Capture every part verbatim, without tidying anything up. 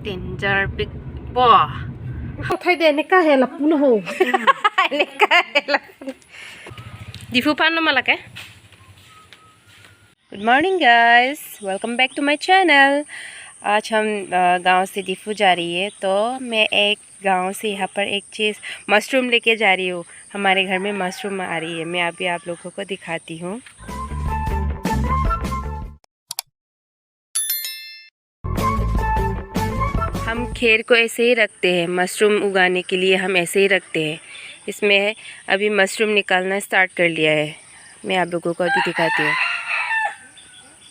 Danger big bo. Thai de ne ka he lapu lo ho. Ne ka he lapu. Diphu aphan lo ma lake. Good morning guys, welcome back to my channel. आज हम, अ, गांव से दीफू जा रही है, तो मैं एक गांव से यहाँ पर एक चीज़ मशरूम लेके जा रही हूँ। हमारे घर में मशरूम आ रही है, मैं अभी आप लोगों को दिखाती हूँ। हम खेर को ऐसे ही रखते हैं, मशरूम उगाने के लिए हम ऐसे ही रखते हैं। इसमें अभी मशरूम निकालना स्टार्ट कर लिया है, मैं आप लोगों को अभी दिखाती हूँ।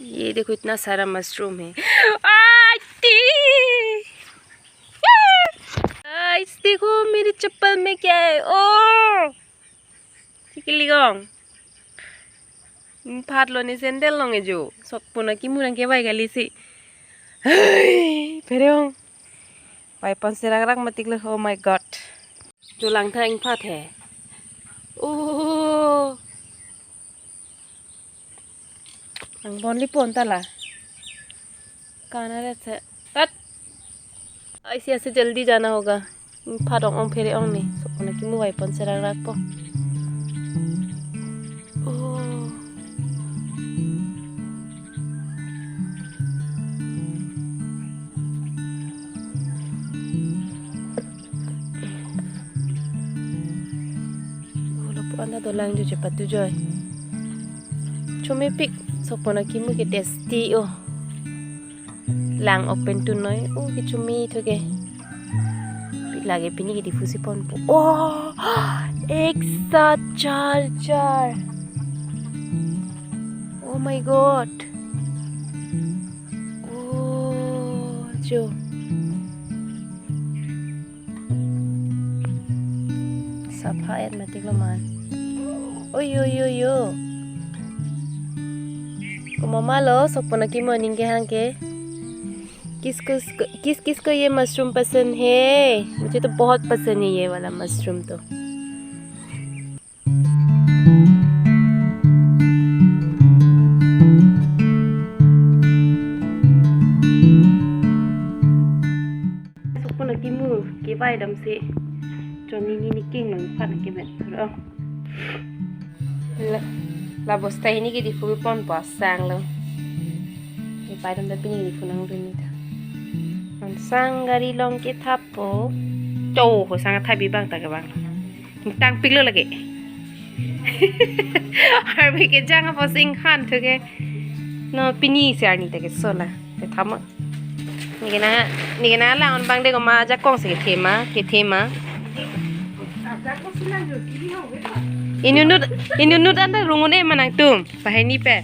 ये देखो, इतना सारा मशरूम है। आती! गाइस, देखो मेरी चप्पल में क्या है। ओ! Chikili kong. Phat lo ne sandal long ejo. Sokpona kimu nang kevai kali si. Hai, pherong. Vai pon serak rak matik lo. Oh my God. Jo lang thang phat he. Oh. Ang bon li pon ta la. Kana re se. Tat. ऐसे ऐसे जल्दी जाना होगा। Phat ong ong phere ong ni. Sokpona kimu vai pon serak rak po. Oh. Oh, lapu-an ta dolang jo chepatu joi. Chomepik, sokpona kimu ke tasty oh. Lang open tu noi, oh, kechome thu ke. Lake pini ke Diphu si ponpo. Oh, ek saath char char. Oh my God. Oh, jo. Sapha et matik lo man. Oi, oi, oi, oi. Komat ma lo, sokpona kimu aning kehang ke. किस किस को, किस किस को ये मशरूम पसंद है? मुझे तो बहुत पसंद है ये वाला मशरूम तो। Sokpona kimu kevai dam si. Choni ni ni king long pan ke bet ro. La, la bosta hini ke Diphu ponpo asang lo. Kevai dam ta pini Diphu nangdun ni ta. Asang gari along kethappo. Cho ho sang thap bi bang ta kevang lo. Tangpik lo lake. Arve kejang apot si inghan thu ke. No pini si arni ta keso la. Kethap ma. Neke na, neke na lang on bang de komat ajakong si kethe ma, kethe ma. Inut inut, inut inut anta rung un-e ma nangtum. Pahini pe.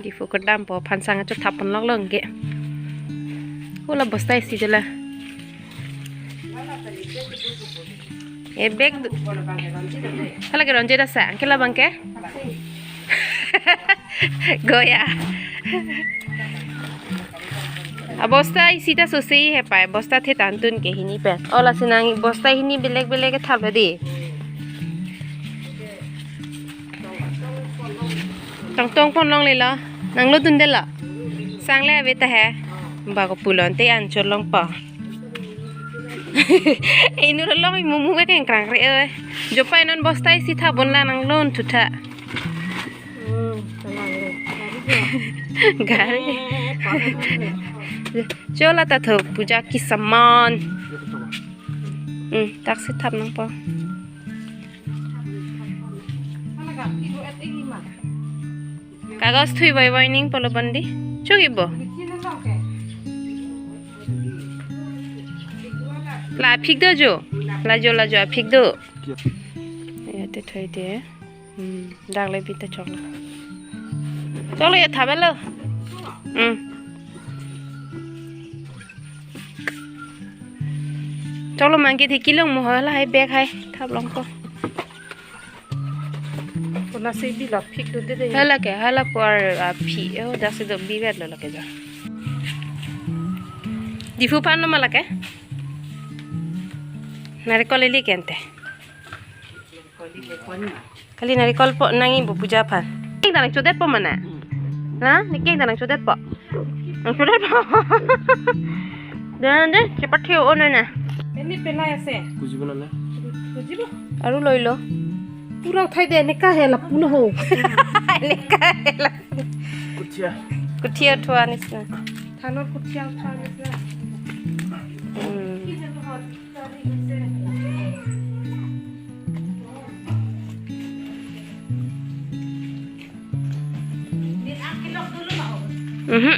Diphu kedampo, phan sang chothapponlok long ke. Ula bosta isi jela. E bag du-, hala ke ronje dasa, angke labang ke? Goya. Abosta isi ta sosi he pai, bosta the tantun ke hini pen. Ola si nang bosta hini belek belek ke thap lo di. Tong tong pon longle lo. Nanglo dundelo. Sang le ave ta he. Ba ko pulon te an cholong pa. Inut along mumu ke kengkrang re oi. Jo pai non bosta isi thapbon la nanglo thutha. Hmm, tenang lo. Gari. Chola ta tho puja ki saman. Hmm, taksi thap nangpo. Kagos thui boi boi ning polo bandi. Chuki bo. La phik do jo. La jo la jo phik do. Ya te thoi te. Hmm, dak le bita choklo. Choklo ya thabelo. Hmm. Choklo mangke thiki long mo hala hai bag hai thap long ko. Kona se bi la phik do de de. Hala ke, hala por a phi, oh, dak si do bi vet lo lake ja. Diphu pan lo ma lake? Nari kol ili kente. Kol ili pon ma. Kali narikol po nangji bo puja aphan. Keng ta nangchodetpo mane? Na, ne keng ta nangchodetpo. Nangchodetpo. Deh, deh, cepat theo ono na. Ini pelai ase. Kujibo na? Kujibo. Aru loilo. Pura uthai de, eneka he lapu na ho. Eneka he lapu. Kuthia. Kuthia uthua nisna. Thanor kuthia uthua nisna. Hmm. Mhm.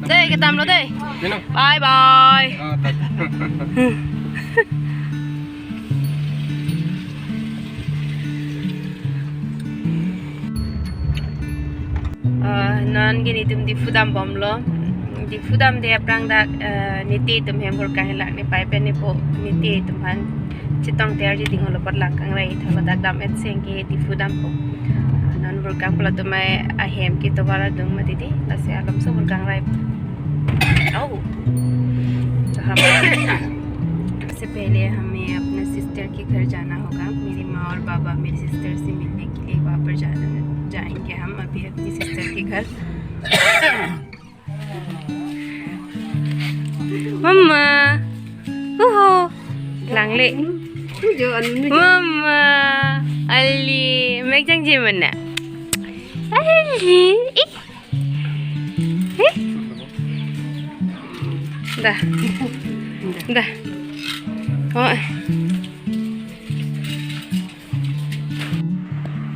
Dei, kedamlo dei. Bye bye. Ah, tak. Ah, non ke netum Diphu dambomlo. Diphu damde aphrang dak, eh, niti atum hem hur kanghelak ne pai pen nepo niti atum aphan chetong ter ji ding holo apot lang kangrai thalo dak dam et seng ke Diphu dampo. Non hur kangpo latum ai ahem ke tovar adung mati di, lasi alomso hur kangrai. Oh. तो हम, सबसे पहले हमें अपने सिस्टर के घर जाना होगा। मेरी माँ और बाबा मेरी सिस्टर से मिलने के लिए वहाँ पर जाना, जाएंगे हम अभी अपनी सिस्टर के घर। Mama. Oho. Langle. Mama. Ali. Mek jangje mane. Ali. Ih. Ih. Dah. Dah. Oh.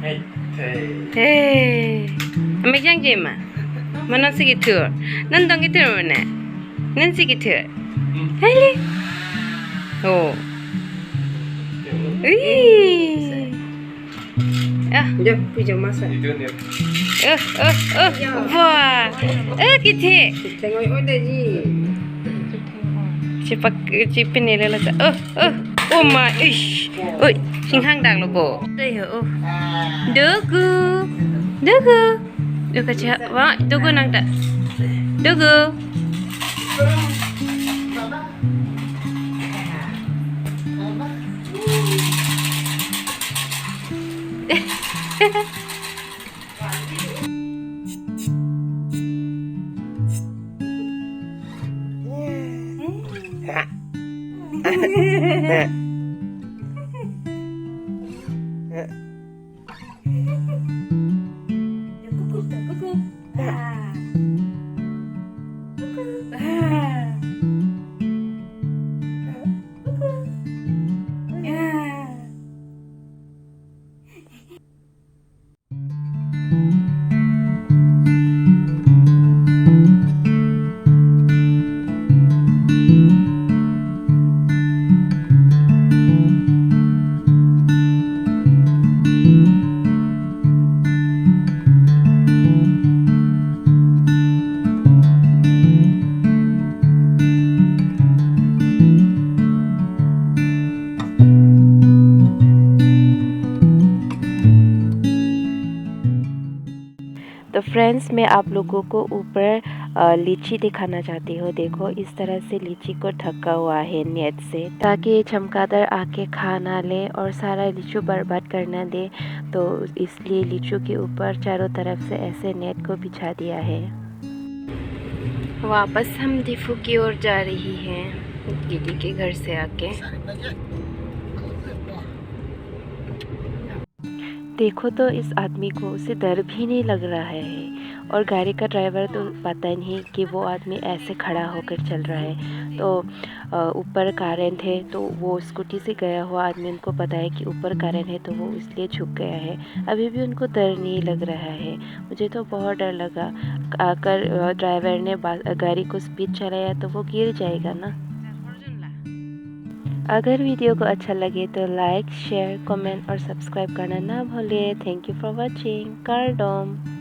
Hey, hey. Hey. Mek jangje ma. Ma non si kethur. Non dong kethur mane. Non si kethur. Hali. Oh. Ih. Ah. Jom, pi jom masa. Oh, oh, oh. Wah. Eh, kithe. Tengok, oh, dah ji. Cepak, cepin ni lelasa. Oh, oh. Oh ma, ish. Oi, singhang dang lo bo. Dei ho, oh. Dugu. Dugu. Dugu cha, wa, dugu nang ta. Dugu. तो फ्रेंड्स, मैं आप लोगों को ऊपर, अ, लीची दिखाना चाहती हूँ। देखो, इस तरह से लीची को ढका हुआ है नेट से, ताकि चमगादड़ आके खा ना ले और सारा लीची बर्बाद कर ना दे। तो इसलिए लीची के ऊपर चारों तरफ से ऐसे नेट को बिछा दिया है। वापस हम दीफू की ओर जा रही हैं, दीदी के घर से आके। देखो तो इस आदमी को, उसे डर भी नहीं लग रहा है। और गाड़ी का ड्राइवर तो पता नहीं कि वो आदमी ऐसे खड़ा होकर चल रहा है। तो, अ, ऊपर करंट है, तो वो स्कूटी से गया हुआ आदमी उनको बताया कि ऊपर करंट है, तो वो इसलिए झुक गया है। अभी भी उनको डर नहीं लग रहा है। मुझे तो बहुत डर लगा। अगर, अ, ड्राइवर ने बा-, गाड़ी को स्पीड चलाया, तो वो गिर जाएगा ना। अगर वीडियो को अच्छा लगे तो लाइक, शेयर, कमेंट और सब्सक्राइब करना ना भूले। Thank you for watching। Kardom।